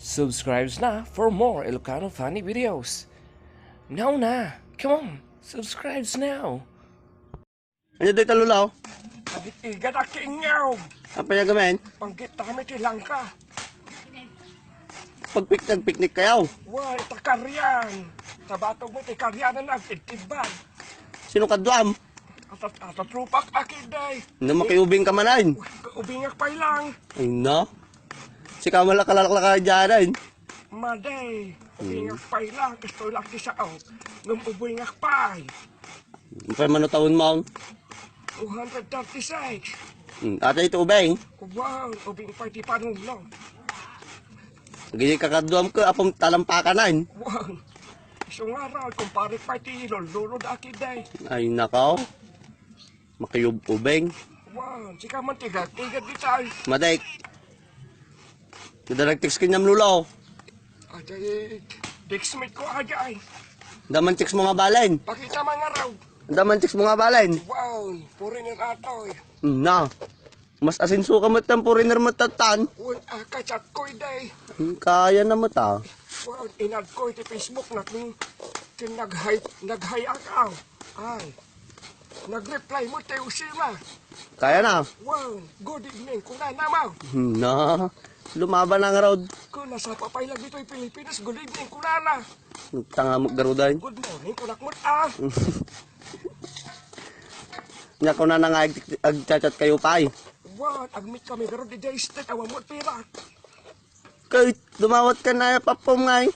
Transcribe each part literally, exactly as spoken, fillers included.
Subscribes na for more Ilocano funny videos. Now na! Come on! Subscribes now! Ania dayta, Lola, o? Agit-igad a kingaw! Apay a gamin? Panggit kami ti langka. Pagpik-, nagpiknik kayo? Wa, ita karian. Sa batog mo, ti karian na nagtitibag. Sino kaduam? Atat, atat rupak aki, day. Na makiubing ka man, ay. Ubingak pay lang. Ay, na. Sika man la kalalaklaka dyan, ay. Maday, ubingak pay lang. Gusto lang ti sao. Nung ubingak pay. Apay man no taon mo? Two hundred thirty-six. Hmm, ata iti ubing. Wow, ubing pay ti panulong. Gini kakaduam ko, apom talampakanan. Wow. Isu nga ra, kumpare pay ti lolo da aki, day. Ay, nakaw. Makiyub-ubing. Wow, sika man tiga, tiga di tayo. Madek. Dada nag-text kanyam, Lolo. Ajay, text mate ko, ajay. Daman text mo nga balen. Pakita man nga raw. Daman text mo nga balen. Wow, puri nga atoy. Na. Mas asenso ka met tan foreigner met tattan. Wen, ah, ka-chat ko, day. Kaya na met, ah. Wen, inad ko iti Facebook na ken, ken nag-hi, nag-hi ak, ah. Ay. Nag-reply mo, Teo Sima. Kaya na. Wen, good evening, kunana mo. Na. Lumaban ang road. Kung nasa papay lang dito yung Pilipinas, good evening, kunana. Tanga mo, garuday. Good morning, kunak mo, ah. Nya, kunana nga, ag-, ag-chat-chat kayo pa, eh. Wan, ag-meet kami, pero di day state, awan mo, pira. Kay, dumawat ka na, papom nga, eh.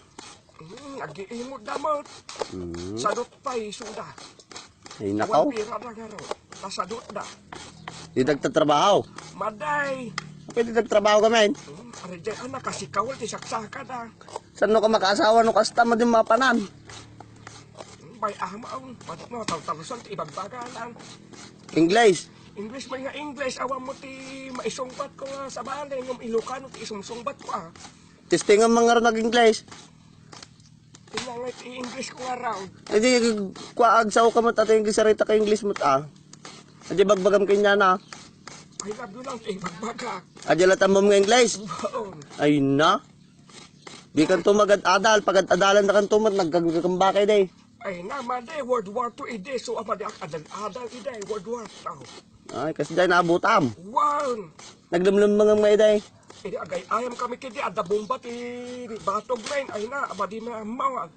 Hmm, ag-iimod damot. Hmm. Sadot pa, eh, suda. Ay, nakaw. Wan, pira na, garo. Nasadot da. Di nagtatrabaho. Maday. Pwede nagtrabaho ka, men. Hmm, ari dyan, anak, kasi kawal, ti saksaka da. Saan no ka makaasawa no kasta mo din mapanan? Bay, ama, ang ba't mo, talusan, ti ibagbaga lang. English. English, may nga English, awan mo ti maisungbat ko nga sa balay, ngem Ilocano ti isungsungbat ko, ah. Testingan man nga nag-English. Tingnan nga ti English ko nga raw. Eh, di, kua, agsaw ka mo, tatay, English, sarita ka English mo, ah. Eh, di, bagbagam kanya na. I love you lang, ti ibagbaga. Ah, di, latam mo nga English? Oo. Ay na. Di kanto magad-adal, pagad-adalan na kanto mat, nagkagkambakay day. Ay, na, madi, World War Two, idi, so, amadi, ak-, adal-adal, idi, World War Two. Ay, kasi day naabutam. Wow! Naglemlem mga mga day. Idi, agay, ayam kami kidi, adda bomba ti batog na yun. Ay na, amadi na, mawag.